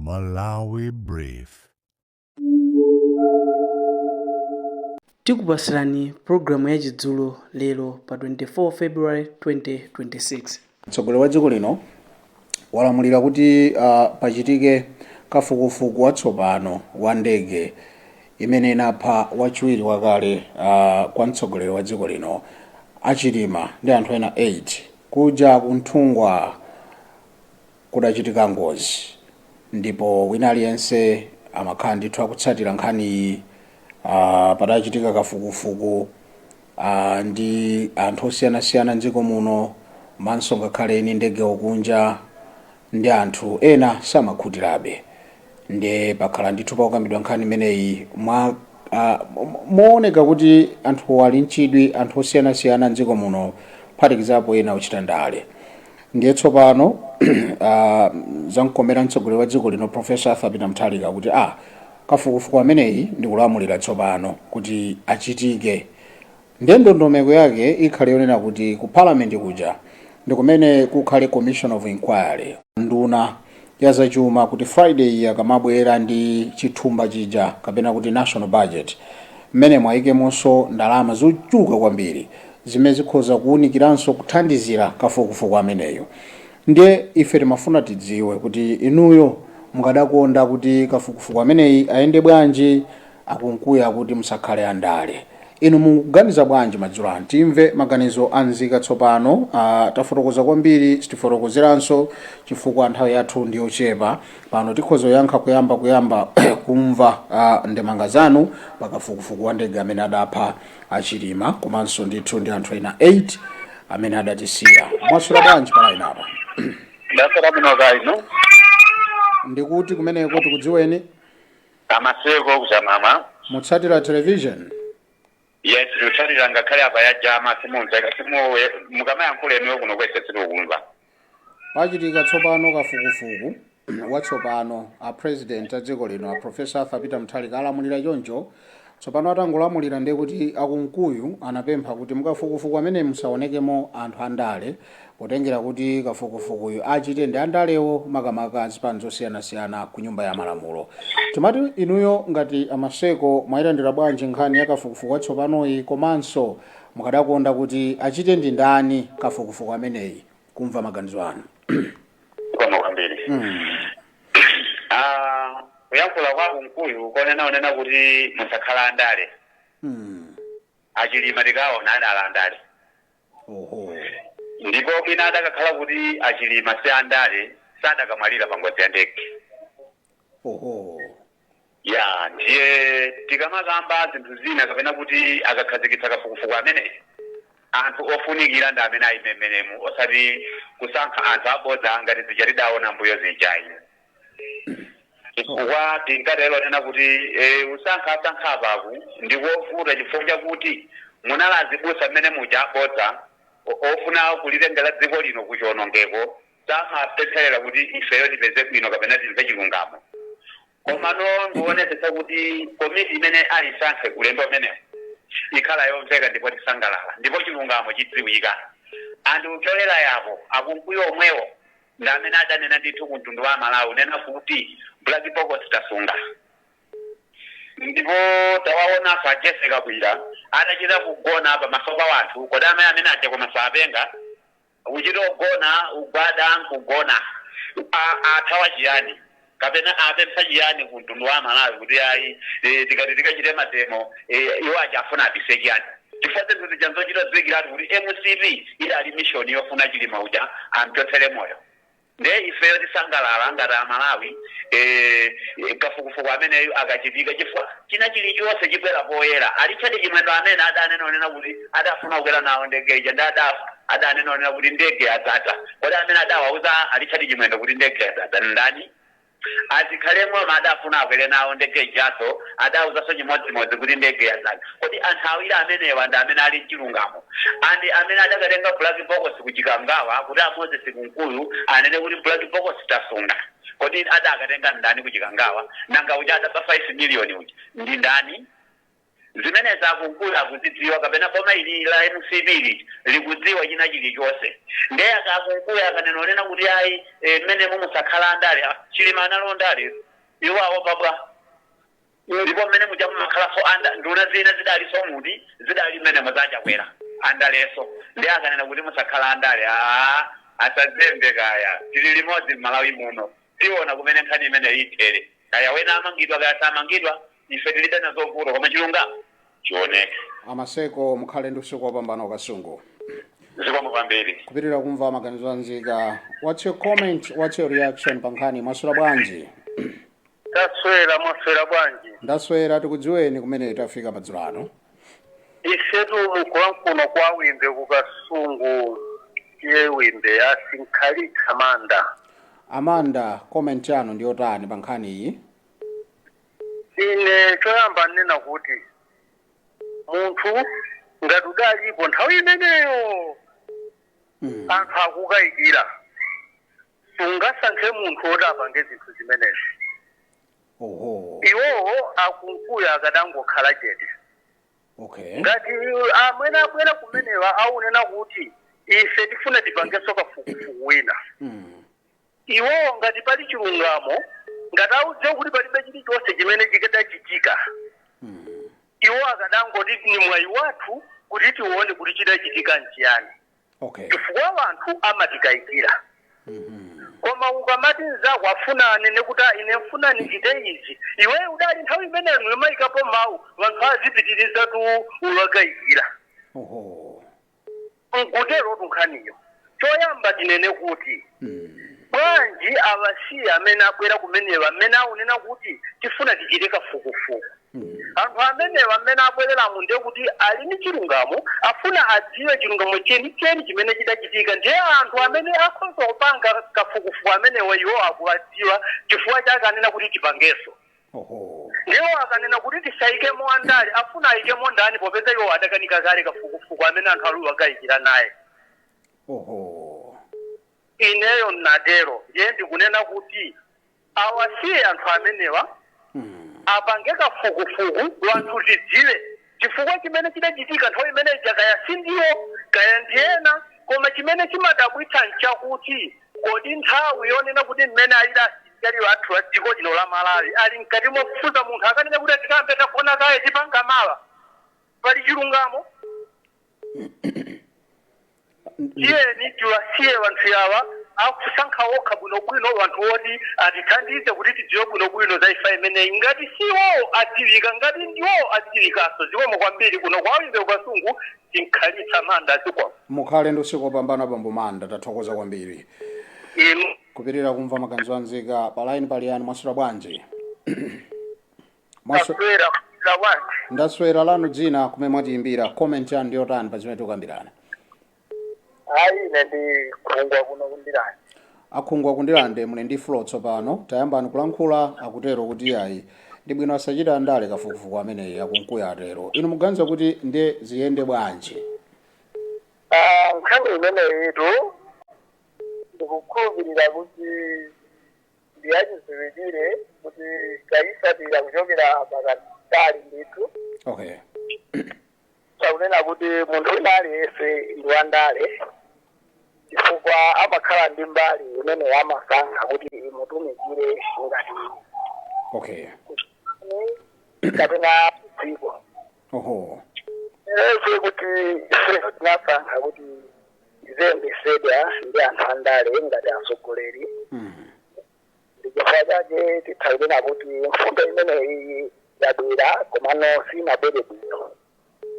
Malawi Brief. Tikupatsirani pulogalamu ya Chidzulo lero pa 24 February 2026. Mtsogoleri wa dziko lino walamulira kuti pachitike kafukufuku watsopano wa ndege imene inapha wachiwiri wakale kwa mtsogoleri wa dziko lino a Chilima ndi anthu ena 8 kuja ku Nthungwa. Kudachitika ngozi ndipo wina aliyense amakhala ndithu akutsatira nkhaniyi. Padachitika kafukufuku ndi anthu osiyanasiyana mdziko muno komanso ngakhale eni ndege okunja ndi anthu ena samakhutirabe. Ndiye pakhala ndithu pakukambidwa nkhani imeneyi mwa mooneka kuti anthu ali nchidwi, anthu osiyanasiyana mdziko muno kuphatikizapo ena ochita ndale. Ndiye tsopano zamkomera mtsogoleri wa dziko lino Professor Arthur Peter Mutharika kuti kafukufuku ameneyi ndikulamulira tsopano kuti achitike. Ndiye ndondomeko yake ikhale yonena kuti ku parliament kuja ndi kumene kukhale commission of inquiry. Nduna ya zachuma kuti Friday akamabwera ndi chithumba chija kapena kuti national budget, mmene mwayikemonso ndalama zochuluka kwambiri zimene zikhoza kuwunikiranso kuthandizira kafukufuku ameneyo. Ndiye ife timafuna tidziwe kuti inuyo mukadakonda kuti kafukufuku ameneyi ayende bwanji? A Kunkuyu akuti musakhale andale. Inu mukuganiza bwanji madzulo ano? Timve maganizo a nzika tsopano. Tafotokoza kwambiri, sitifotokozeranso chifukwa nthawi yathu ndi yochepa. Pano tikhoza kuyankha kuyamba kumva ndemanga zanu pa kafukufuku wa ndege amene adapha a Chilima komanso ndithu ndi anthu ena 8 amene adatisiya. Mwaswera bwanji pa line apa? Ndaswera bwino, kaya inu? Ndikuti kumeneko, tikudziweni? Amaseko kuchamama. Mutsatira television? Yes, tikutsatira, ngakhale apa yajama, simumveka, simu mukamayankhula inuyo kuno kwese sitikumva. Pachitika tsopano kafukufuku watsopano. A president a dziko lino a Professor Arthur Peter Mutharika alamulira choncho. Tsopano atangolamulira, ndiye kuti a Kunkuyu anapempha kuti mukafukufuku amene musaonekemo anthu andale, potengera kuti kafukufukuyu achite ndi andalewo, makamaka zipani zosiyanasiyana ku Nyumba ya Malamulo. Timati inuyo ngati Amaseko, mwayilandira bwanji nkhani ya kafukufuku watsopanoyi, komanso mukadakonda kuti achite ndi ndani kafukufuku ameneyi? Kumva maganizo anu. Koma kwambiri kuyankhula kwa Kunkuyu konena onena kuti musakhala andale, Achilima tikaona adala andale. Ndipo mwina adakakhala kuti Achilima si andale, sadakamwalira pa ngozi ya ndege. Ya, ndiye tikamakamba zinthu zina kapena kuti akakhazikitsa kafukufuku ameneyi, anthu ofunikira ndi amene ayime mmenemu, osati kusankha anthu abodza ngati zija tidaona mbuyo zijayi, chifukwa tinkatero nena kuti usankha asankha apaku ndikovuta, chifukwa chakuti munali azibusa mmene muja abodza ofuna kulitengera dziko lino kuchiwonongeko, samapempherera kuti ifeyo tipeze bwino kapena timve chilungamo. Komano ndionetsetsa kuti komiti imene ayisankhe ulendo umenewu ikhala yomveka ndipo tisangalala ndipo chilungamo chidziwika. Anthu kupyolera yapo, Akunkuyu omwewo ndi amene adanena ndithu ku mtundu wa Malawi nena kuti black box tasunga. Ndipo tawaonanso a Jesse Kabwira atachita kugona pamaso pa wanthu. Kodi amayi amene aja koma sapenga? Uchita ogona, ugwada nkugona. Athawa chiyani kapena apempha chiyani ku mtundu wa Malawi kuti ayi, tikati tikachite mademo, iwo aja afuna abise chiyani? Chifukwa zinthu zija nzochita ziwikiratu kuti MCP idali mission yofuna Chilima uja amchotsere moyo. Ndiye ifeyo tisangalala ngati Amalawi kafukufuku ameneyu akachitika, chifukwa china chilichonse chibwera poyera. A Richard Chimwendo amene adanena onena kuti adafuna kukwera nawo ndege ija ndi adafa, adanena onena kuti ndege yadzadza. Kodi amene adawauza a Richard Chimwendo kuti ndege yadzadza ndani? A Zikhale Ng'oma adafuna akwere nawo ndege ijaso, adawuzanso chimodzimodzi kuti ndege yadzadza. Kodi anthu awiri amenewa ndi amene ali mchilungamo? And amene adakatenga black box ku Chikangawa kuti a Moses Kunkuyu anene kuti black box tasunga, kodi adakatenga ndani ku Chikangawa? Nanga uja adaba 5 million uja ndi ndani? Zimenezi Akunkuyu akuzidziwa kapena boma ili la MCP ili likudziwa china chilichonse. Ndiye Akunkuyu akanena onena kuti ayi, mmenemo musakhala andale, Chilima analo ndale, iwo awopa bwa? Ndipo mmene muja mumakhalaso anda nduna zina zidaliso muti zidali mmenemo zachakwera andaleso. Ndi akanena kuti musakhala andale, asazembe kaya. Tili limodzi m'Malawi muno, tiona kumene nkhani imene ithere. Kaya wena amangidwa, kaya samangidwa, ife tilibe nazo vuto, koma chilungamo chioneke. Amaseko, mukhale ndi usiku wopambana ukasungu. Zikomo kwambiri. Kupitirira kumva maganizo anzika. What's your comment? What's your reaction pa nkhani? Mwaswera bwanji? Taswera, mwaswera bwanji? Ndaswera. Tikudziweni, kumene tafika madzulo ano? Ifetu mukulankuno kwa Wimbe kukasungu iye Wimbe asinkhalitsa Manda. Amanda, comment yanu ndiyotani pa nkhani iyi? Ine choyamba nnena kuti munthu ngati udalipo nthawi imeneyo, anthu akukayikira, sungasankhe munthu woti apange zinthu zimenezi. Iwowo Akunkuyu akadangokhala chete. Ngati amwene abwera kumenewa aunena kuti ife tifuna tipangenso kafukufuku wina, iwowo ngati pali chilungamo, ngati audziwa kuti palibe chilichonse chimene chikadachitika, iwo akadangoti ni mwayi wathu kuti tione kuti chidachitika nchiyani, chifukwa wanthu amatikayikira. Koma ukamati mzako afuna anene kuti, "Ah, ine mfuna nichite izi," iwe udali nthawi imeneyo yomayikapo mawu, vanthu azipitiriza tu ulakayikira. Nkutero tunkhaniyo. Choyamba tinene kuti bwanji awasiya amene abwera kumenewa, amene aunena kuti tifuna tichite kafukufuku? Anthu amenewa amene abwereramo ndiye kuti ali ndi chilungamo, afuna adziwe chilungamo chenicheni chimene chidachitika. Ndiye anthu amene akhoza kupanga kafukufuku amenewa iwo akuwadziwa, chifukwa chake anena kuti tipangenso. Ndiwo akanena kuti tisayikemo andale, afuna ayikemo ndani, popeza iwo adakanika kale kafukufuku amene anthu ali wakayikira naye? Ineyo nnatero. Ndiye ndikunena kuti awasiye anthu amenewa apange kafukufuku, wanthu tidziwe chifukwa chimene chidachitika nthawi imeneyi, kaya sindiwo kaya ndiyena. Koma chimene chimadabwitsa nchakuti kodi nthawi yonena kuti mmene alili asilikali athu a dziko lino la Malawi ali mkati mofufuza, munthu akanena kuti tikambe tagona kaye, tipanga mawa, pali chilungamo? Tiyeni tiwasiye wanthu yawa akusankha okha bwinobwino wanthu woti atithandize kuti tidziwe bwinobwino za ifa imeneyi, ngati siwo adziwika, ngati ndiwo adziwikanso. Zikomo kwambiri. Kuno kwa Wimbe kukasungu tinkhalitsa Manda, zikomo. Mukhale ndi usiku wopambana, bambo Manda, tathokoza kwambiri. Inu. Kupitirira kumva maganizo anzika. Pa line pali yani? Mwaswera bwanji? Taswera la bwanji? Ndaswera. Lanu dzina, kumene mwatiyimbira, comment yanu ndiyotani pa zimene tikukambirana? Ayi, ine ndi Khungwa kuno kundilani. Akhungwa kundilande, muli ndi floor tsopano, tayambani kulankhula. Akutero kuti ayi, ndi bwino asachita andale kafukufuku ameneyi, Akunkuyu atero. Inu muganiza kuti ndiye ziyende bwanji? Ah, nkhani imeneyitu ndikukhulupirira kuti ndiyachidziwikire kuti tayisatira kuchokera pakatali ndithu. Chakunena kuti munthu wina aliyense ndi wandale chifukwa amakhala ndi mbali imene amasankha kuti imutumikire ngati kapena dziko. Ese kuti ife tinasankha kuti tiziyembesedwa ndi anthu andale ngati atsogoleri, ndichifukwa chake titha kunena kuti mfundo imeneyi yabwera, komano sinabwere bwino,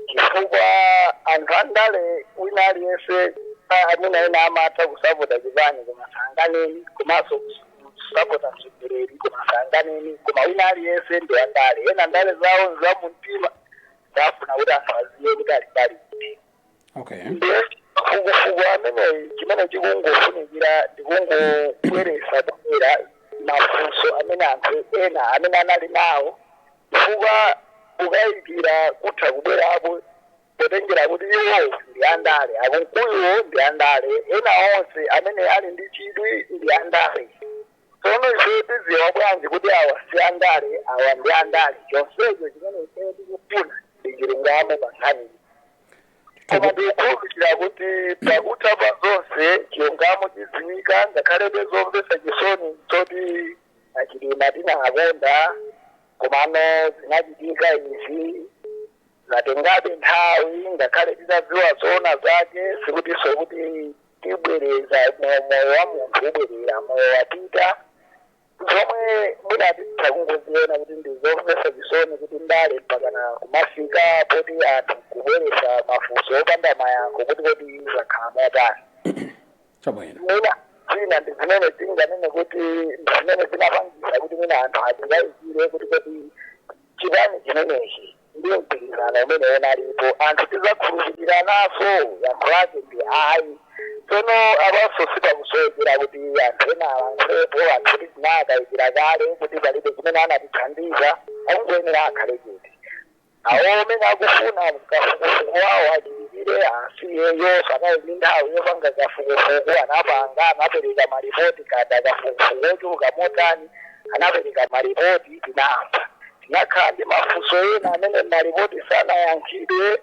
chifukwa anthu andale wina aliyense amene ena amatha kusapota chipani koma sanganeni, komanso kusapota mtsogoleri koma sanganeni, koma wina aliyense ndi wandale. Ena ndale zawo zamumtima, safuna kuti anthu aziwe kuti ali mbali iti. Ndiye kafukufuku ameneyi chimene chikungofunikira ndikungobweresa poyera mafunso amene anthu ena amene anali nawo, chifukwa kukayikira kutha kubwerapo potengera kuti iwo ndi andale, Akunkuyiwo ndi andale, ena onse amene ali ndi chidwi ndi andale. Tsono ife tidziwa bwanji kuti awa si andale, awa ndi andale? Chonsecho chimene ife tikufuna ndi chilungamo pa nkhaniyi. Koma ndikukhulupirira kuti pakutha pa zonse chilungamo chidziwika, ngakhalebe zomvetsa chisoni zoti aChilima tinakonda, komano zinachitika izi zatengabe nthawi. Ngakhale titadziwa zoona zake, sikutinso kuti tibwereza moyo wa munthu, ubwerera moyo wapita. Zomwe mwina titha kungoziona kuti ndi zomvetsa chisoni kuti ndale mpakana kumafika poti anthu kubweresa mafunso opanda mayankho kuti kodi zakhala motani. Chabwino. Mwina zina ndi zimene tinganene kuti ndi zimene zinapangisa kuti mwina anthu adzikayikire kuti kodi chipani chimenechi ndi mgwirizano umene unalipo anthu tidzakhulupirira yankho lake ndi ayi. Tsono apanso sipakusowekera kuti anthu ena alankhulepo, anthu kuti tinakayikira kale kuti palibe chimene anatithandiza, akungoyenera akhale chete. Awo amene akufuna kafukufuku wawo achitikire asiyeyo, sanali ndi nthawi yopanga kafukufuku, anapanga, anapereka maripoti kada kafukufuku ochuluka motani, anapereka maripoti, tinamva, tinakhala ndi mafunso ena amene maripoti sanayankhidwe.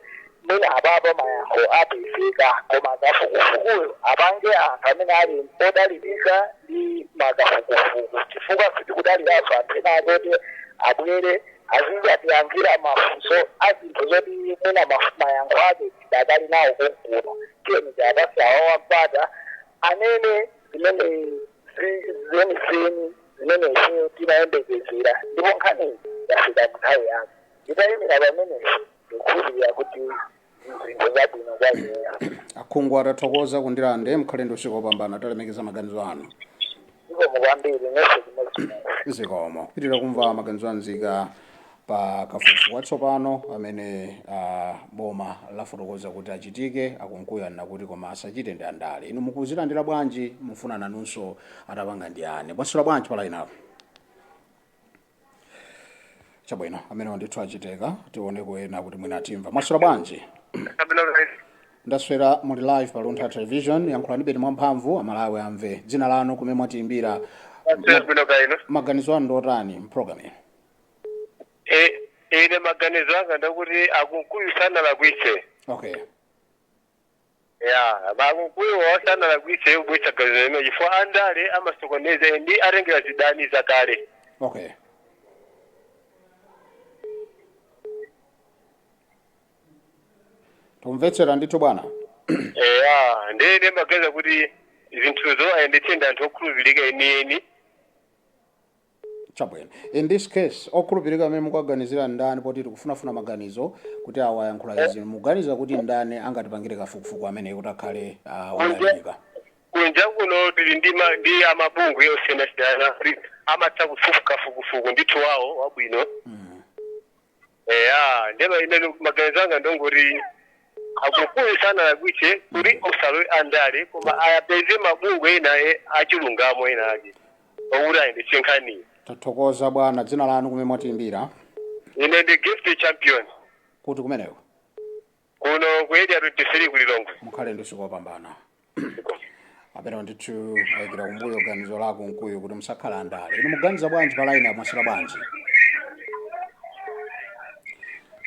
Mwina apapa mayankho apezeka, koma kafukufukuyo apange anthu amene ali odalirika ndi makafukufuku, chifukwa sitikudaliranso anthu ena akoti abwere azizatiyankhira mafunso a zinthu zoti mwina mayankho ake tidakali nawo konkuno. Tiyeni tiapase awawa mpata anene zimene zenizeni zimene ife timayembekezera, ndipo nkhani yafika munthawi yake. Itayimira pamenepo, ndikukhulupirira kuti zinthu zabwino kwa ineyo. Akhungu, atathokoza kundilande, mkhale ndi usiku wopambana, talemekeza maganizo anu. Zikomo kwambiri, nonse chimodzimodzi. Zikomo. Kupitirira kumva maganizo anzika pa kafukufuku watsopano amene boma lafotokoza kuti achitike. Akunkuyanna kuti koma asachite ndi andale. Inu mukuzilandira bwanji? Mufuna nanunso atapanga ndi ani? Mwaswera bwanji pa line apo? Chabwino, amene ndithu achiteka, tione kuena kuti mwina atimva. Mwaswera bwanji? Ndaswera. Muli live pa Luntha Television, yankhulani beni mwamphamvu Amalawi amve. Dzina lanu, kumene mwatiimbira? Bwino kaino. Maganizo anu ndotani mpulogalamu ino? Ine maganizo anga ndakuti aKunkuyu sanalakwitse. Ya, aKunkuyu sanalakwitse kubwitsa ganizo limene, chifukwa andale amasokoneza ndi atengera zidani zakale. Okay, tumvetsera ndithu bwana. Eya, ndene maganiza kuti zinthuzo ayendetse ndi anthu okhulupirika enieni. Chabwino, in this case okhulupirika amene mukuaganizira ndani, poti tikufunafuna maganizo kuti awa ayankhula izi? Mukuganiza kuti ndani angatipangire kafukufuku amene kuti akhale odalirika? Kunja kuno tili ndi amabungwe osiyanasiyana kuti amatha kufufuka kafukufuku ndithu wawo wabwino. Eya, ndema ine maganizo anga ndongoti aKunkuyu sanalakwitse kuti usalowe andale, koma ayapeze mabungwe ena achilungamo ena ake okuti ayendetse nkhaniyi. Tathokoza bwana. Dzina lanu, kumene mwatiimbira? Ine ndi Gift Champion. Kuti kumeneko? Kuno ku Area 23 kuLilongwe. Mukhale ndi usiku wopambana. Apena ndithu ayikira kumbuyo ganizo lako Nkuyu kuti musakhala andale. Inu muganiza bwanji pa line? Mwaswera bwanji?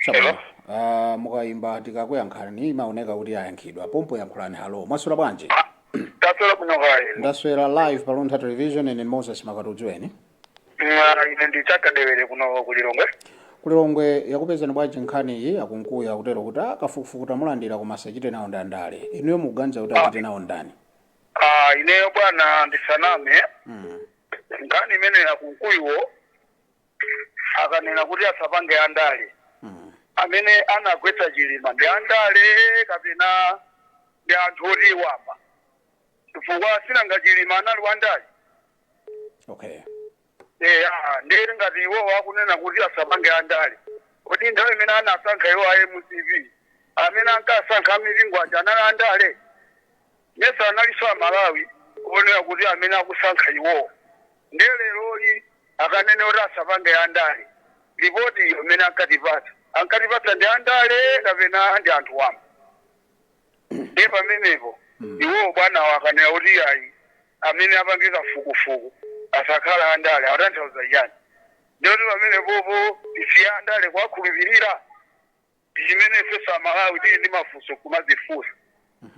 Chabwino, mukayimba tikakuyankhani imaoneka kuti ayankhidwa pompo. Yankhulani. Hello, mwaswera bwanji? Taswera kuno kayi. Ndaswera. Live pa Luntha Television, ine Moses Makatudziweni. Ine ndi Chakadewere kuno kuLilongwe. KuLilongwe yakupezani bwanji nkhani iyi? AKunkuyu akutero kuti kafukufuku tamulandira, koma asachite nawo ndi andale. Inuyo mukuganiza kuti achite nawo ndani? Ah, ineyo bwana, ndisaname, nkhani imene aKunkuyuwo akanena kuti asapange andale, amene anagwetsa Chilima ndi andale kapena ndi anthu oti wamba? Chifukwa sinanga Chilima anali wandale? Eya, nderi ngati iwowo akunena kuti asapange andale, kodi nthawi imene anasankha iwo a MCP, amene ankasankha amipingo aja anali andale? Mesa analinso Amalawi kuonera kuti amene akusankha iwowo? Nde leroli akanene kuti asapange andale, ripoti iyo imene ankatipatsa ndi andale kapena ndi anthu wamba? Ndiye pamenepo iwowo bwanawo akanena kuti ayi, amene apange kafukufuku asakhala andale, atanthauza chani? Ndiyoti pamenepopo tisiye andale kuwakhulupirira? Ndi chimene ifeso Amalawi tili ndi mafunso kumazifunsa.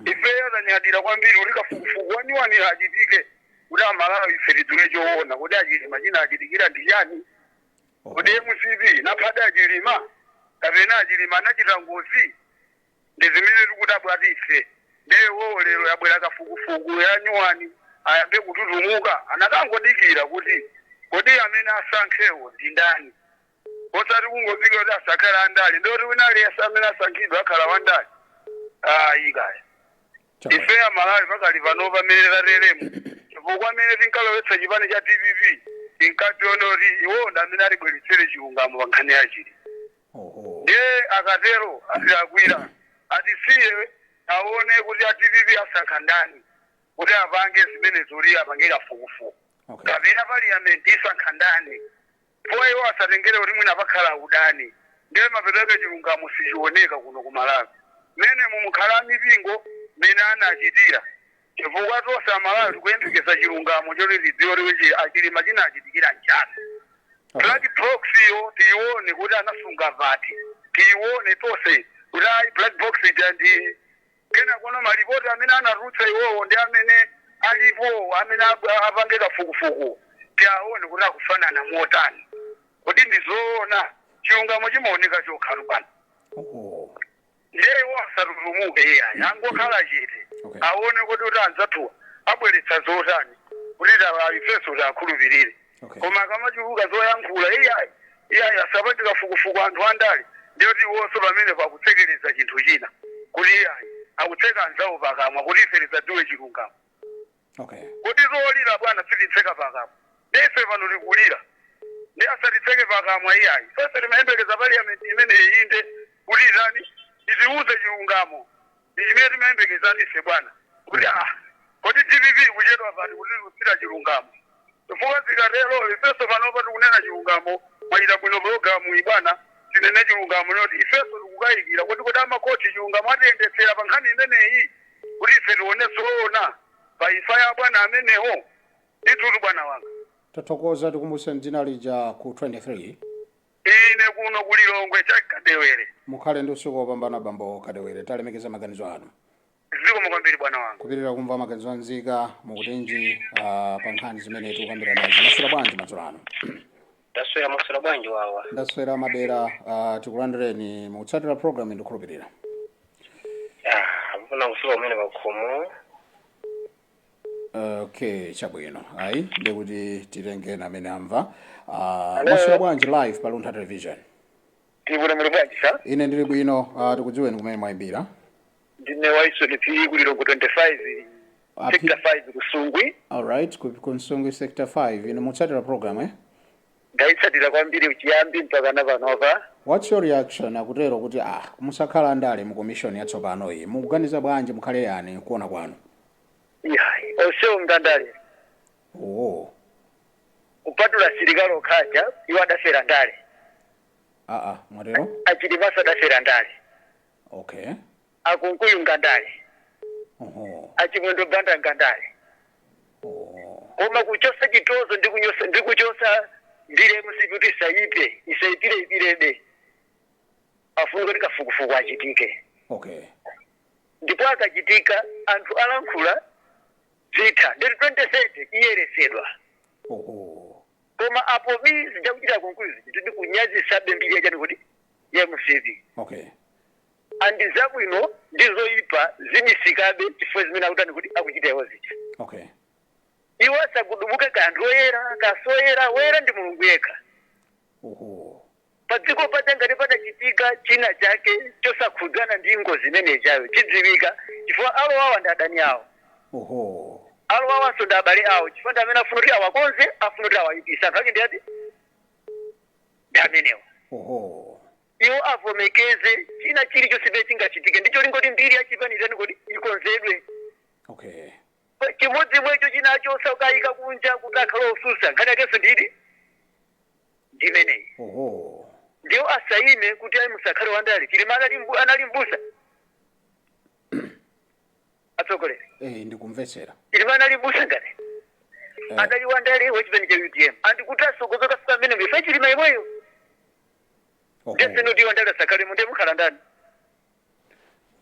Ifeyo tanyadira kwambiri kuti kafukufuku waniwani achitike, kuti Amalawi ife tidziwe choona kuti aChilima china achitikira ndi chani, kuti MCP naphada aChilima kapena aChilima anachita ngozi. Ndi zimene tikudabwati ife. Ndewo lero yabwera kafukufuku ya nyuwani, ayambe kututumuka. Anakangodikira kuti kodi amene asankhewo ndi ndani, osati kungofika kuti asakhala andale. Ndoti wina aliyense amene asankhidwe akhala wandale? Ayi kaya. Ife Amalawi pakali pano pamene tateremo, chifukwa amene tinkalowetsa chipani cha DPP tinkationa kuti iwo ndi amene atibweretsere chilungamo pa nkhani yachili. Ndiye akatero atilakwira. Atisiye aone kuti a DPP asankha ndani kuti apange zimenezo, kuti apange kafukufuku, kapena parliament isankha ndani po. Iwo asatengere kuti mwina pakhala udani, ndiye mapeto ake chilungamo sichioneka kuno ku Malawi mmene mumukhala mipingo mmene anachitira, chifukwa tonse Amalawi tikuyembekeza chilungamo choti tidziwe kuti aChilima china achitikira nchani. Black box iyo tiione kuti anasunga pati, tiione tonse kuti ayi, black box ija ndi kena kuno. Malipoti amene anatulutsa iwowo ndi amene alipo amene apange kafukufuku, tiaone kuti akufanana motani, kuti ndizoona. Chilungamo chimaoneka chokha pano. Ndiye iwo asatutumuke iyayi, angokhala chete, aone kuti anzathuwa abweretsa zotani kuti ifenso tiakhulupirire. Koma akamachuluka zoyankhula, iyayi, iyayi, asapange kafukufuku anthu andale, ndiyoti iwonso pamene pakutsekereza chinthu china, kuti iyayi, akutseka anzawo pakamwa kuti ife tisadziwe chilungamo. Kuti zolira bwana sititseka pakamwa, ndife pano tikulira, ndi asatitseke pakamwa iyayi. Sonse timayembekeza parliament imene inde kuti itani, itiuze chilungamo. Ndi chimene timayembekeza ife bwana, kuti ah, kodi DPP kuchedwa pati kuti tiusira chilungamo? Chifukwa zikatero ifenso panopa tikunena chilungamo. Mwachita bwino pulogalamu iyi bwana, tinene chilungamo noti ifenso tikukayikira kuti amakoti chilungamo atiyendetsera pa nkhani imeneyi, kuti ife tione zoona pa imfa ya bwana amenewo. Ndithutu bwana wanga. Tathokoza. Tikumbutse dzina lija ku 23. Ine kuno kuLilongwe, chakadewere. Mukhale ndi usiku wopambana, bambo Kadewere. Talemekeza maganizo anu. Zikomo kwambiri, bwana wanga. Kupirira kumva maganizo anzika. Mukutinji pa nkhani zimene tikukambirana nazo? Maswera bwanji madzulo ano? Taswera. Maswera bwanji wawa? Ndaswera madera. Tikulandireni. Mukutsatira program, ndikukhulupirira. Ah, mfuna kufika kumene pakhomo. Okay, chabwino. Ayi, ndikuti titengeni amene amva. Mwaswera bwanji? Live pa Luntha Television. Tibwino, muli bwanji sa? Ine ndili bwino. Tikudziweni, kumene mwayimbira? Ndine Waisoni Phiri, kuLilongwe 25, sector 5, kuSungwi. Alright, ku Nsungwi sector 5. Inu mukutsatira program, eh? Ndayitsatira kwambiri chiyambi mpaka na panopa. What's your reaction? Akutero kuti ah, musakhala andale mu commission yatsopano iyi. Mukuganiza bwanji? Mukhale yani kuona kwanu? Iyayi, onsewo ngandale. Kupatula asilikali okhaja, iwo adafera ndale. Aa, mwatero? AChilimaso adafera ndale. AKunkuyu ngandale. AChimwendo Banda ngandale. Koma kuchosa chitozo ndi kunyosa ndi kuchosa mbiri MCP kuti isaipe, isaipire ipirebe, afunika kuti kafukufuku achitike. Ndipo akachitika, anthu alankhula zitha, ndeti 2030 iyeresedwa. Koma apo bi zijakuchita conclusion titi kunyazisabe mbiri yachani kuti ya MCP. And zabwino ndi zoyipa zibisikabe chifukwa zimene akutani kuti akuchita iwo zija. Iwo asagudubuke kanthu oyera kasoyera, woyera ndi Mulungu yekha. Pa dziko paja ngati padachitika china chake chosakhudzana ndi ngozi imenejayo, chidziwika, chifukwa alowawa ndi adani awo. Alowawanso ndi abale awo, chifukwa ndi amene afuna kuti awakonze, afuna kuti awayipise. Anthu ake ndi ati? Ndi amenewa. Iwo avomekeze china chilichonse chimene chingachitike, ndicho lingoti mbiri yachipani itani kuti ikonzedwe. Chimodzi mwecho chinacho sakayika kunja kuti akhale osusa, nkhani yakenso ndili ndimeneyi. Ndiwo asayime kuti ayi, musakhale wandale. Chilima anali mbusa, atsogoleri. Eh, ndikumvetsera. Chilima anali mbusa ngati adali wandale wachipani cha UTM, andikuti asogoza kafika amene mbifa Chilima imweyo. Oho. Ndesino andale asakhalemo, ndiye mukhala ndani?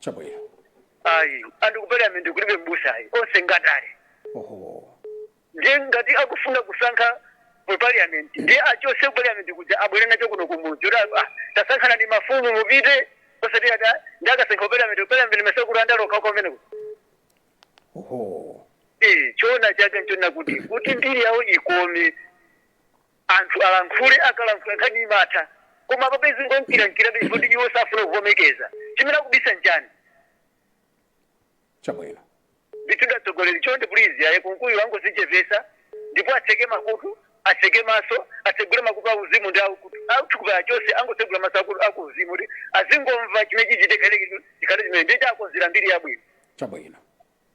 Chabwino. Ayi, anthu ku parliament kulibe mbusa ayi, onse ngandale. Oho. Ndiye ngati akufuna kusankha mu parliament, ndiye achose ku parliament kuja, abwere nacho kuno kumudzi kuti tasankhana ndi mafumu, mupite, osati ati ndi akasankha ku parliament. Ku parliament mesakulu andale okhaokha kumeneko. Oho. Eh, choona chake nchona kuti mbiri yawo ikome, anthu alankhule, akalankhula nkhani imatha. Koma apapo izingonkirankira bifo ndi iwo safuna kuvomekeza. Chimene akubisa nchani? Chabwino. Ndithu atsogoleri, chonde please, aye Kunkuyu wangozichepesa ndipo atseke makutu, atseke maso, atsegule makutu auzimu ndi aukutu authukupaya chose, angotsegula maso akuuzimu kuti azingomva chimene chichite chikhale chimene ndiye chakonzera mbiri yabwino. Chabwino.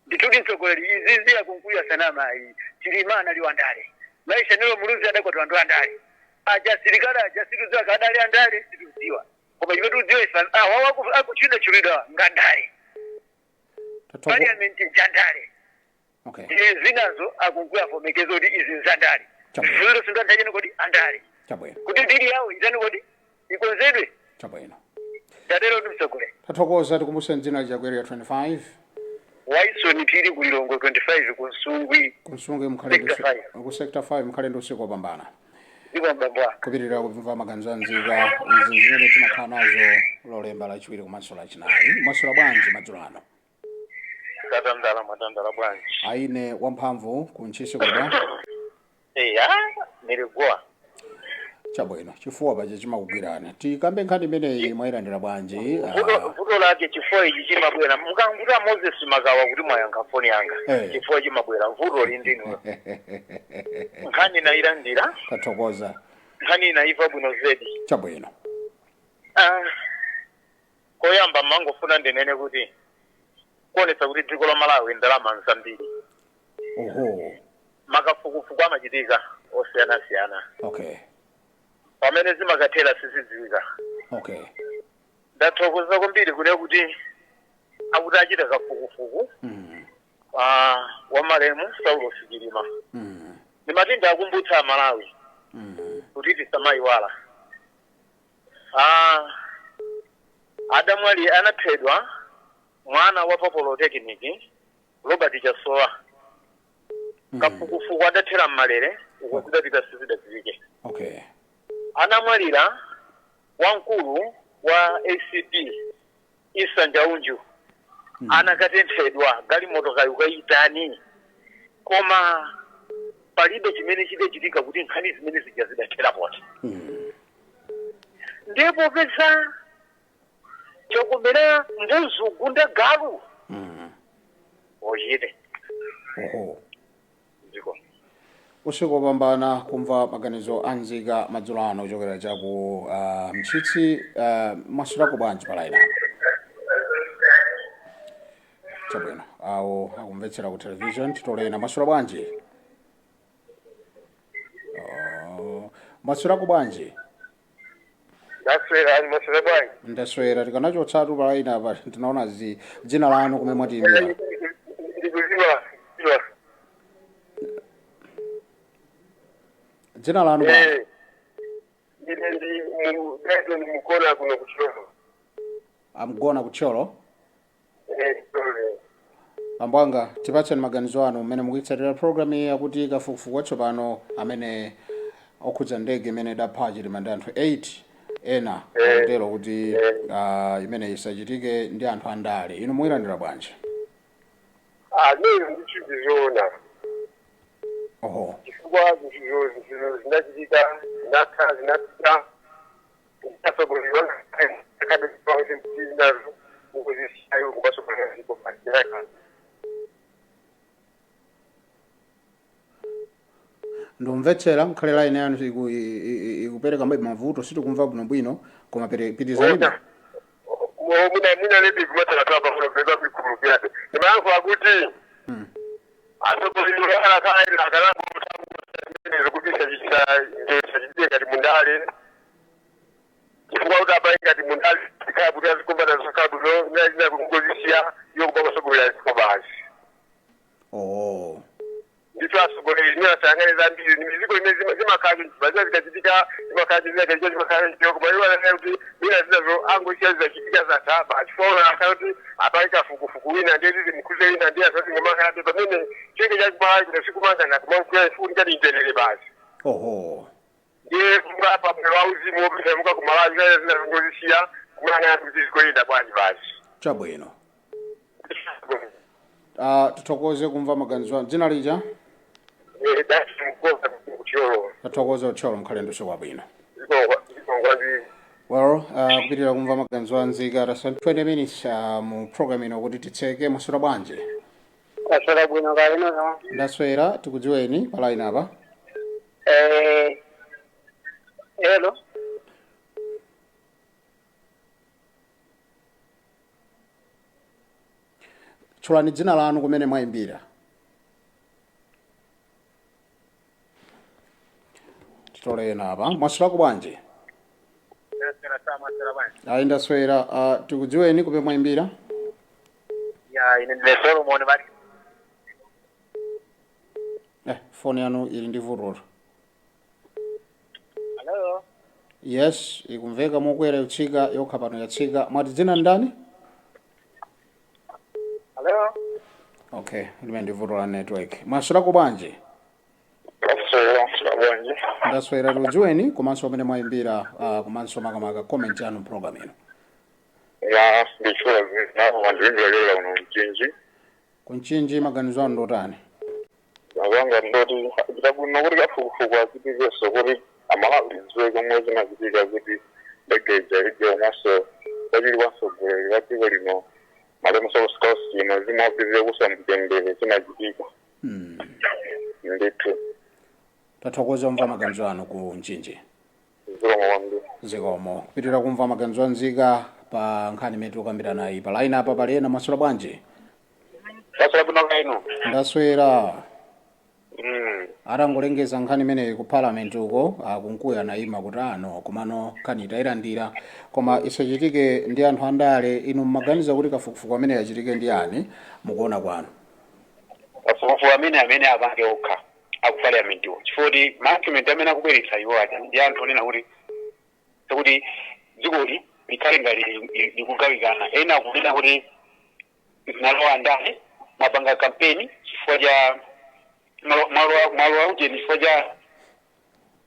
Ndithuti mtsogoleri, izizi aKunkuyu asanama ayi. Chilima anali wandale, maisha nelo Muluzi adakwatwa anthu andale aja, asilikali aja situdziwa kadali andale, situdziwa. Koma chimene tikudziwa ife, awawo akuchita chulidwa ngandale. Parliament njandale. Ndiye zinazo aKunkuyu avomekeza kuti izi nzandale. Chabwino. Zilo sindandacheni kodi andale kuti mbiri yawo itani kodi ikonzedwe. Chabwino. Ndatero ndi mtsogoleri. Tathokoza. Tikumbuseni dzina lija ku Area 25. Waisoni Phiri, kulilongwe 25, kunsungwi. Kunsungwi, mukhale ndi Sector. Ku Sector 5. Mukhale ndi usiku wopambana. Ndipo mbambo wanga. Kupitirira kumva maganizo anzika, izi zimene timakhala nazo Lolemba, Lachiwiri komanso Lachinayi. Mwaswera bwanji madzulo ano? Tatandala, mwatandala bwanji? Aine wamphamvu kuntchisi kuda. Eya, niliguwa. Chabwino, chifuwa paja chimakugwirani. Tikambe nkhani imeneyi, mwayilandira bwanji? Vuto lake chifuwa ichi chimabwera mukanguta Moses Magawa kuti mwayankha foni yanga. Chifuwa chimabwera, vuto lindinu. Nkhani nayilandira. Tathokoza. Nkhani inayiva bwino zedi. Chabwino. Ah, koyamba mangofuna ndinene kuti kuonetsa kuti dziko la Malawi ndalama nzambiri. Makafukufuku amachitika osiyanasiyana, pamene zimakathera sizidziwika. Ndathokoza kwambiri kune kuti akuti achita kafukufuku wa malemu Saulos Chilima. Ndimati ndakumbutsa Malawi kuti tisamayiwala. Adamwali anaphedwa mwana wa pa Polytechnic, Robert Chasowa. Kafukufuku adathera mmalere, uko zidapita sizidadziwike. Anamwalira wamkulu wa ACB, Isa Njaunju. Anakatenthedwa galimoto kayukayitani, koma palibe chimene chidachitika kuti nkhani zimene zija zidathera poti. Ndipo peza chokumera mbuzi ugunda galu ochite. Dziko. Usiku wopambana. Kumva maganizo anzika madzulo ano kuchokera chaku Mchitsi. Mwaswerako bwanji pa line apa? Chabwino, awo akumvetsera ku television. Titolena, mwaswera bwanji? Oh, mwaswerako bwanji? Ndaswera, mwaswera bwanji? Ndaswera. Tikanachotsatu pa line apa, tinaona zi dzina lanu, kumene mwatiyimbira. Ndikuziwa ziwa. Dzina lanu bwana? Ine ndi Gaidon Mukona kuno kucholo. Amgona kutcholo. Eh, sorry. Ambwanga, tipatseni maganizo anu mmene mukuyitsatira program iyi yakuti kafukufuku watsopano amene okhudza ndege imene idapha Chilima ndi anthu 8 ena, akutero kuti imene isachitike ndi anthu andale. Inu muyilandira bwanji? Ah, leyo ndichizoona. Chifukwa zinthu zinachitika, zinatha, zinapita, zinasogolerwa nazo ukuzisiyayo kubasogolela ziko pasiraka. Ndumvetsera, nkhale line yanu ikupereka mavuto, sitikumva bwinobwino, koma pitizanibe. Mwina lebi kumatakataba kuno peza kuikulukirabe ndimayankhula kuti atsogoleri akalakalangokuti sachitike ngati mundale, chifukwa kuti apai ngati mundale tikhala kuti azikumbana zokhala bwino nalina kungozisiya iyo kuba kusogolera ziko basi. Ndithu atsogoleri imene asayang'ane zambiri ndi miziko imene zimakhala zimazina zikachitika zimakhala zikachitika zimakhala zikachitika koma iwo ananena kuti mwina zinazo angochiya zizachitika zatha basi chifukwa akhala kuti apali kafukufuku wina ndiye zimkhuze wina ndiye asazingomakhalabe pamene cheke chakumalawi kuno sikumangana kumafunika mtendere basi. Oho. Ndiye kungapa mwero wauzimu wopita muka kumalawi zinazo zinazongozisiya kumayang'ana kuti zikoyenda bwanji basi. Chabwino. Tithokoze kumva maganizo anu. Dzina lija? Dasi mkoza kucholo. Tathokoza utcholo mkhale ndi usiku wabwino. Zikongwandi. Well, kupitirira kumva maganizo anzika tasa 20 minutes mu program ino kuti titseke. Mwaswera bwanji? Aswera bwino kale nono. Ndaswera, tikudziweni pa line apa. Hello. Tchulani dzina lanu kumene mwayimbira. Titolena apa. Mwaswerako bwanji? Ayi, ndaswera. Tikudziweni kumene mwayimbira. Ya, ine ndine Solomon Mari. Foni yanu ili ndi vutoto. Hello. Yes, ikumveka mokwera yotsika yokha pano yatsika. Mwati dzina ndani? Hello. Okay, limene ndi vuto la network. Mwaswerako bwanji? Aswera bwanji. Ndaswera, tikudziweni komanso pamene mwayimbira, komanso makamaka comment yanu program ino. Ya, ndichula napo mandimbirakela kuno Mchinji. Kunchinji, maganizo anu ndotani? Azanga ndoti ndabwino kuti kafukufuku achitikenso kuti Amalawi dziwe komwe zinachitika kuti ndege ija ije komanso kwachili kwa mtsogoleri wa dziko lino malemu Saulos ino zimapitire kusa mtendere zinachitika ndithu. Tathokoza kumva maganizo anu ku Mchinji. Zikomo kwambiri. Zikomo. Kupitirira kumva maganizo anzika pa nkhani imene tikukambirana nayi pa line apa pali ena. Mwaswera bwanji? Taswera bwino kaino. Ndaswera. Atangolengeza nkhani imeneyi ku parliament uko, akunkuya anayima kuti ano komano nkhani itayilandira koma isachitike ndi anthu andale. Inu mmaganiza kuti kafukufuku amene achitike ndi ani mukuona kwanu? Kafukufuku amene apange okha aku parliament wo, chifukwa kuti ma argument amene akubweretsa iwo aja ndi anthu onena kuti dzikoli likhale ngati likugawikana. Ena akunena kuti zinalowa ndale, mwapanga kampeni chifukwa cha malo aujeni, chifukwa cha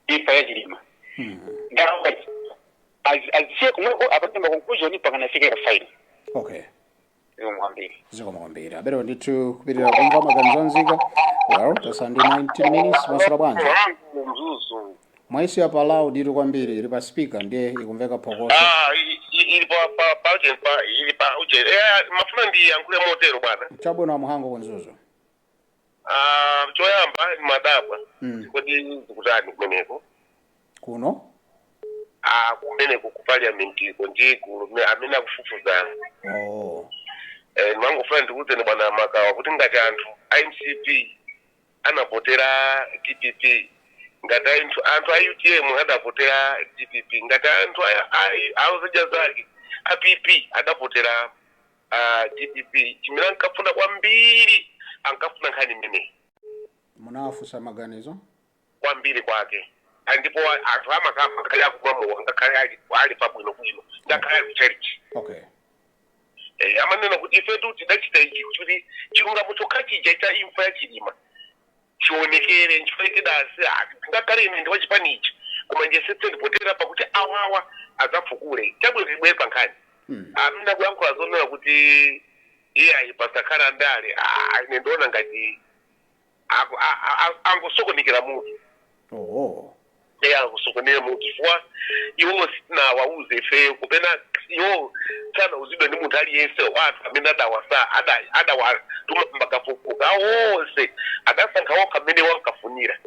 imfa ya Chilima. Ndalama azisiye kumweko apange ma conclusion pakana ifike ka final. Okay. Zikomo kwambiri. Zikomo kwambiri. Aberewo ndithu kupitirira kumva maganizo anzika. Well, tasala ndi 19 minutes. Mwaswera bwanji? Mzuzu. Mwaisiya pa loud itu kwambiri, ili pa speaker ndiye ikumveka phokoso. Ah, ili pa uje pa ili pa uje. Mafuna ndiyankhule motero bwana. Chabwino, amuhango kunzuzu. Ah, choyamba madabwa kuti zikutani kumeneko? Kuno? Ah, kumeneko ku parliament iko ndi gulu amene akufufuzana. Oh. Ndimangofuna ndikuwuzeni bwana Makawa kuti ngati anthu a MCP anavotera DPP, ngati anthu a UTM adavotera DPP, ngati anthu auzidya zake a PP adavotera DPP, chimene ankafuna kwambiri ankafuna nkhani imeneyi. Munawafunsa maganizo? Kwambiri kwake, ndipo anthu amakamba ngakhale akumwamowa, ngakhale ali pabwinobwino, ngakhale ali kuchurch. Amanena kuti ifetu tidachita ichi kuti chilungamo chokha chija cha imfa ya Chilima chionekere, nchifukwa tidasi ngakhale ine ndi wachipani ichi koma ndiyesetse ndipotera pakuti awawa adzafukule. Chabwino, tibwere pa nkhani. Amene akuyankhula zonena kuti iye ayi pasakhala ndale, ine ndiona ngati angosokonekera mutu. Oh. Iye akusokonera mutu chifukwa iwo sitinawauze ifeyo kupena iwo sanauzidwe ndi munthu aliyense. Anthu amene adawasa adawatuma makafukufuku onse adasankha okha mmene wankafunira.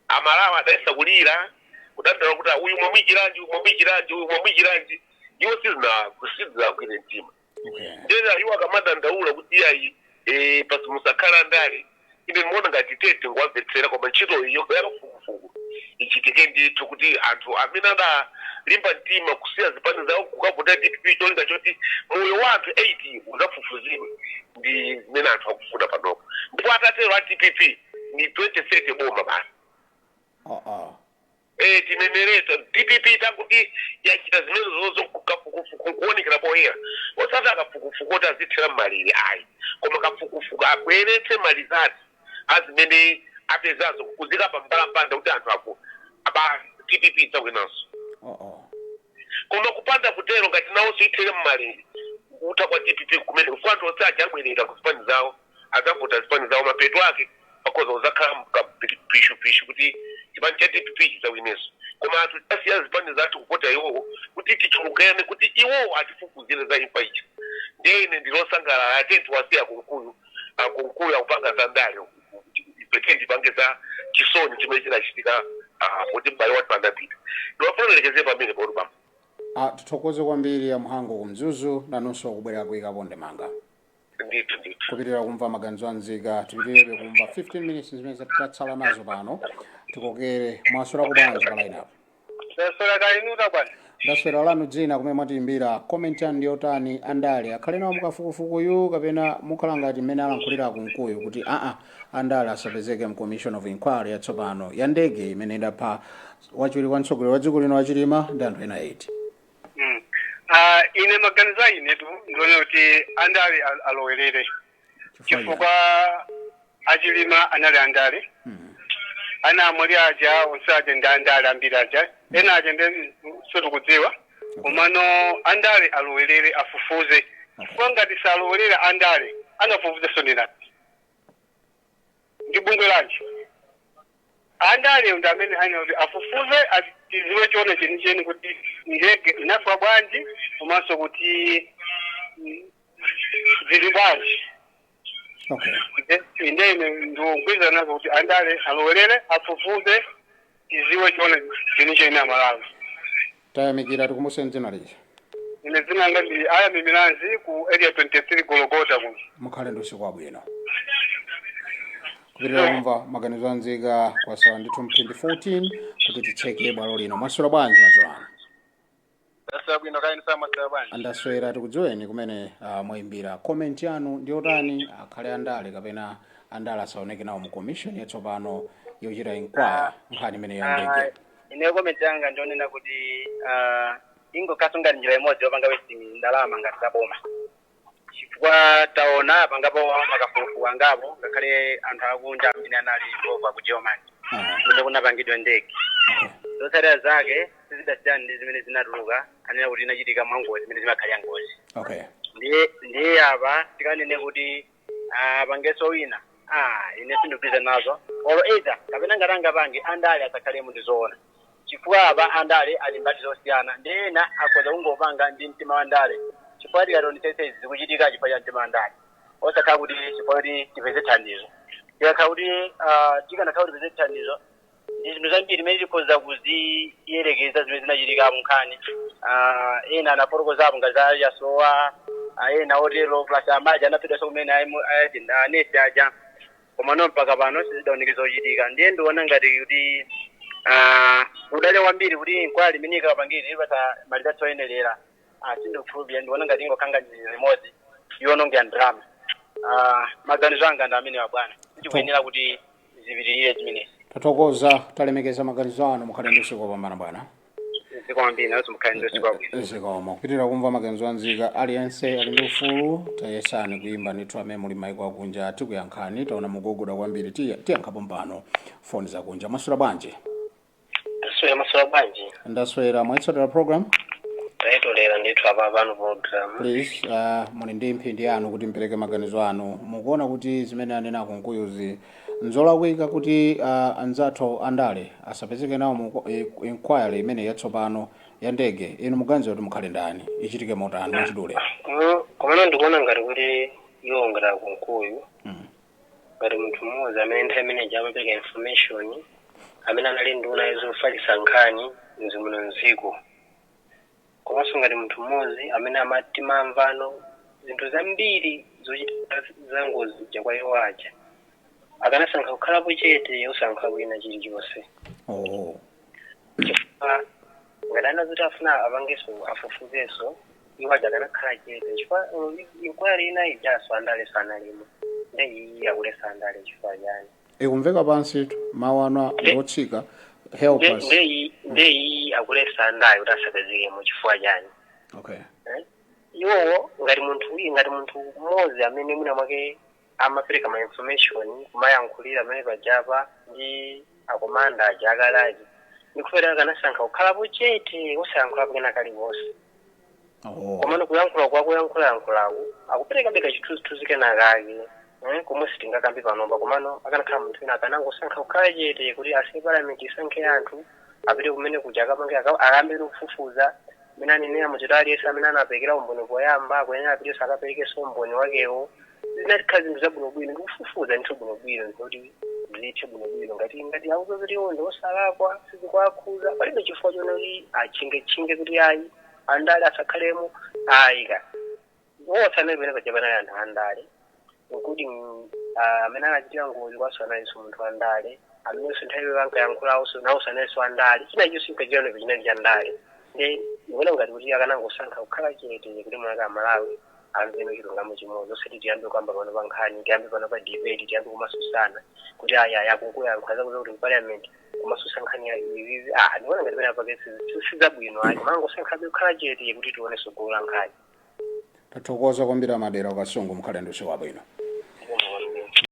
Amalawi adayesa kulira kudandaula kuti uyu mwamwichiranji, uyu mwamwichiranji, uyu mwamwichiranji, iwo sizinagwire mtima. Ndena iwo akamadandaula kuti iyayi pasi musakhala ndale, ine ndimaona ngati tete nguwamvetsera, koma ntchito iyo yakafukufuku ichitike ndithu kuti anthu amene ada analimba mtima kusiya zipani zawo kukavota DPP, cholinga choti moyo wa anthu 8 udzafufuzidwe, ndi zimene anthu akufuna panopo. Ndipo atatero a DPP ni 27 boma basi. Tinenereta DPP tanguti yachita zimene zozo kafukufuku kuonekera poyera, osati akafukufuku oti azithera mmalire ayi, koma kafukufuku abweretse malizati azimene apezazo kuzika pambalambanda kuti anthu ako basi DPP idzawinanso. Koma kupanda kutero, ngati nawonso ithere mmalire, kutha kwa DPP kumene kufuka anthu onse aja abwerera ku zipani zawo, adzavota zipani zawo, mapeto ake pakhoza kuzakhala pishupishu kuti chipani cha DPP chidzawinenso. Koma anthu tasiya zipani zathu kupota iwowo kuti tichulukane, kuti iwowo atifufuzire za imfa ichi. Ndiye ine ndilosangalala atenti wasiya Kunkuyu, akunkuyu akupanga za ndale, ife ndipange za chisoni chimene chinachitika kuti m'bale wathu anapita. Ndiwafuna ndilekeze pamene poti pamo. Tithokoze kwambiri Amhango kumzuzu, nanunso kubwera kuyikapo ndemanga. Ndithu, ndithu. Kupitirira kumva maganizo anzika, tipitirebe kumva 15 minutes zimene tatsala nazo pano, tikokere. Mwaswera bwanji pa line up? Ndaswera kainuta bwana. Ndaswera. Lanu dzina, kumene mwatiyimbira, comment yanu ndiyotani? Andale akhale nawo mukafukufukuyu, kapena mukhala ngati mmene alankhulira Kunkuyu kuti aa, andale asapezeke mu commission of inquiry yatsopano ya ndege imene idapha wachiwiri kwa mtsogoleri wa dziko lino Wachilima ndi anthu ena 8? Ine maganizo a inetu ndione kuti andale alowerere, chifukwa Achilima anali andale, ana amwali aja onse aja ndi andale, ambiri aja, ena aja ndi sitikudziwa, komano andale alowerere, afufuze, chifukwa ngati salowerera andale, angafufuze ndinati ndi bungwe lanji? Andale ndi amene ayenera kuti afufuze, tiziwe chione chenicheni kuti ndege inafa bwanji, komanso kuti zili bwanji. Inde ine ndikugwirizana nazo kuti andale alowerere, afufuze, tiziwe chione chenicheni Amalawi. Tayamikira. Tikumbuseni dzina lija. Ine dzina langa ndi Aya Mimilanzi, ku Area 23 Gologota kuno. Mukhale ndi usiku wabwino. Kupitirira kumva maganizo anzika, kwatsala ndithu mphindi 14 kuti titseke bwalo lino. Mwaswera bwanji madzulo ano? Ndaswera bwino, kaini samaswera bwanji? Andaswera. Tikudziweni, kumene mwayimbira, comment yanu ndiyotani? Akhale andale kapena andale asaoneke nawo mu commission yatsopano yochita inquire nkhani imene ya ndege? Ine comment yanga ndionena kuti ingokhaso ngati njira imodzi yopanga wasting ndalama ngati zaboma, chifukwa taona pangapo makafukufuku angapo, ngakhale anthu akunja amene anali involved ku Germany kumene kunapangidwa ndege, zotsatira zake sizidasiyana ndi zimene zinatuluka, anena kuti inachitika mwangozi, zimene zimakhalira ngozi. Ndiye apa tikanene kuti pangenso wina, ine sindikugwirizana nazo olo either kapena ngati angapange andale asakhalemo, ndizoona, chifukwa apa andale ali mbali zosiyana, ndi ena akhoza kungopanga ndi mtima wa ndale, chifukwa tikationetsetse izi zikuchitika chifukwa cha mtima wa ndale, osakhala kuti chifukwa kuti tipeze thandizo. Tikakhala kuti tikanakhala kuti tipeze thandizo, ndi zinthu zambiri zimene tikhoza kuziyerekeza zimene zinachitika munkhani. Ena anafotokozapo ngati za yasowa, ena otero, plus amaji anaphedwanso kumene anesi aja, koma no mpaka pano sizidaoneke zochitika. Ndiye ndiona ngati kuti kudalira kwambiri kuti inquiry imene ikapangire ipasa malizatsi oyenerera, sindikukhulupirira. Ndiona ngati ingokhanga njira imodzi yonongera ndalama. Maganizo anga ndi amenewa bwana, sitikuyenera kuti zipitirire zimenezi. Tathokoza, talemekeza maganizo anu. Mukhale ndi usiku wopambana bwana. Zikomo kwambiri, nawonso mukhale ndi usiku wabwino. Zikomo. Kupitirira kumva maganizo anzika, aliyense ali ndi ufulu. Tayesani kuyimba ndithu amene muli maiko akunja, tikuyankhani. Taona mukuguda kwambiri, tiyankhapo mpano foni zakunja. Mwaswera bwanji? Ndaswera. Maswera bwanji? Ndaswera. Mwayitsatira program? Tayitolera ndithu apa pano program. Please, muli ndi mphindi yanu kuti mpereke maganizo anu. Mukuona kuti zimene anena Kunkuyuzi nzolakwika, kuti anzathu andale asapezeke nawo mu inquiry imene yatsopano ya ndege? Inu muganiza kuti mukhale ndani, ichitike motani, mwachidule? Komano ndikuona ngati kuti iwo ngati Kunkuyu, ngati munthu mmodzi amene nthawi imeneji amapereka information, amene anali nduna zofalitsa nkhani mzimuno mdziko, komanso ngati munthu mmodzi amene amati mamvano zinthu zambiri zochitika za ngozi zija kwa iwo aja, akanasankha kukhalapo chete, osankha wina chilichonse. Oh. Chifukwa ngati Akanena kuti afuna apangenso afufuzenso, iwo aja akanakhala chete, chifukwa inquiry ina ijaso andale sanalimo, nde iyi akulesa andale chifukwa chani? Ikumveka pansi tu, mawu anu ndiotsika, help us. Nde iyi akulesa andale kuti asapezekemo chifukwa chani? Okay. Eh? Iwowo ngati munthu uyi, ngati munthu mmodzi amene mwina mwake amapereka ma information, kumayankhulira amene pajapa ndi akomanda aja akalaji, ndikufera akanasankha kukhalapo chete, osayankhulapo kena kaliwonse. Komano kuyankhula kwa kuyankhulayankhulaku akupereka beka chithunzithunzi kenakake, komwe sitingakambe panopa. Komano akanakhala munthu wina akanangosankha kukhala chete kuti asiye parliament isankhe anthu, apite kumene kuja, akapange akambe kufufuza amene anenera muchito. Aliyense amene anapekera umboni poyamba akuyenera apitenso akaperekenso umboni wakewo. Zinatikhala zinthu zabwinobwino ndikufufuza ndithu bwinobwino, ndikuti zithe bwinobwino. Ngati auza kuti iwo ndi osalakwa, sizikuwakhuza, palibe chifukwa chona kuti achinge kuti ayi, andale asakhalemo, ayi ka. Wonse amene pene paja panali anthu andale, including amene anachitira ngozi kwaso analinso munthu wandale, amenenso nthawi ankayankhulawo nawonso analinso andale. China chonse chinkachitira chinali cha ndale. Ndi ndikuona ngati kuti akanangosankha kukhala chete kuti mwaka Amalawi amveno chilungamo chimodzi, osati tiyambe kuyamba pano pa nkhani, tiyambe pano pa debate, tiyambe kumasusana kuti ayi ayi, akunkuyankhula zakuza kuti parliament kumasusa nkhani ya izizi. Ah, ndikuona ngati pena pake sizabwino ayi, kumangosankhabe kukhala chete kuti tione tsogolo la nkhani. Tathokoza kwambiri, Amadera Kasungu, mukhale ndi usiku wabwino.